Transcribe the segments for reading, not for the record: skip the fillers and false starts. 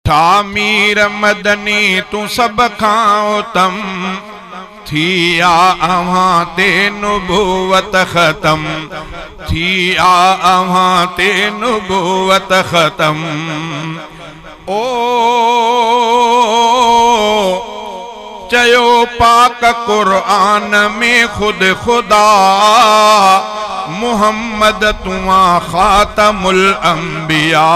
ٺا مير مدني تون سڀ کان اتم، ٿي آ اوهان تي نبوت ختم، ٿي آ اوهان تي نبوت ختم. او چيو پاڪ قرآن ۾ خود خدا، محمد تون آن خاتم الانبياء.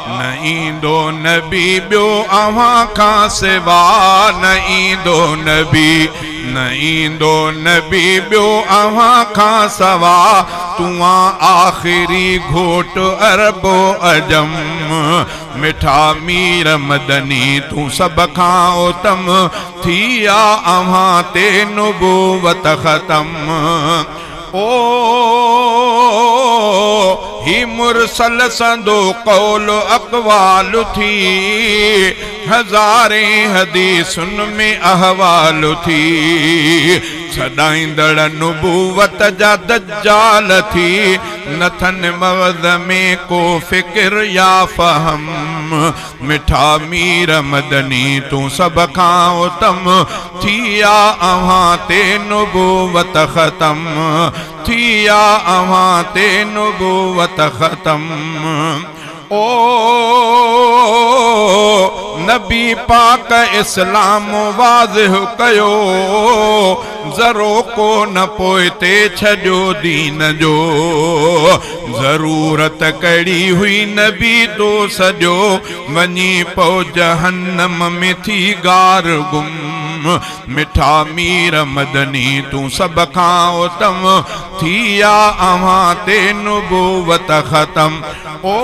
نه ايندو نبي ٻيو اوهان کان سوا، نه ايندو نبي، نه ايندو نبي ٻيو اوهان کان سوا، تون آن آخري گهوٽ عرب و عجم. مٺا مير مدني تون سڀ کان اتم، ٿي آ اوهان تي نبوت ختم. او هي مرسل سندو قول اقوال ٿي، هزارين حديثن ۾ احوال ٿي. سڏائيندڙ نبوت جا دجال ٿي، نٿن مغز ۾ ڪو فڪر يا فهم. مٺا مير مدني تون سڀ کان اتم، ٿي آ اوهان تي نبوت ختم، ٿي آ اوهان تي نبوت ختم. او نبي پاڪ اسلام واضح ڪيو، ذرو ڪو نه پوئتي ڇڏيو دين جو. ضرورت ڪهڙي هئي نبي تو سڏيو، وڃي پئو جهنم ۾ ٿي گار گم. مٺا مير مدني تون سڀ کان اتم، ٿي آ اوهان تي نبوت ختم. او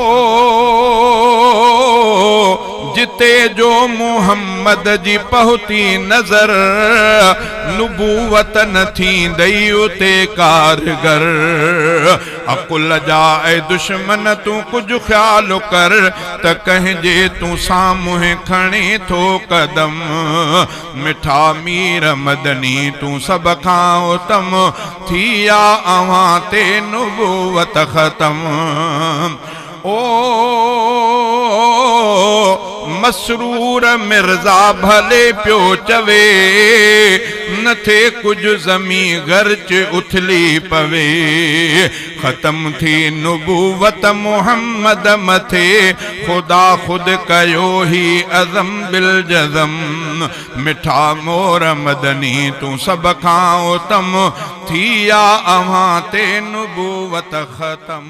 جتي جو محمد جي پهتي نظر، نبوت نه ٿيندئي اتي ڪارگر. عقل جا اي دشمن تون ڪجهه خيال ڪر، ته ڪنهن جي تون سامهون کڻين ٿو قدم. مٺا مير مدني تون سڀ کان اتم، ٿي آ اوهان تي نبوت ختم. او مسرور مرزا ڀلي پيو چوي، نه ٿئي ڪجهه زمين غرچ اٿلي پوي. ختم ٿي نبوت محمد مٿي، خدا خود ڪيو هي عزم بالجزم. مٺا مور مدني تون سڀ کان اتم، ٿي آ اوهان تي نبوت ختم.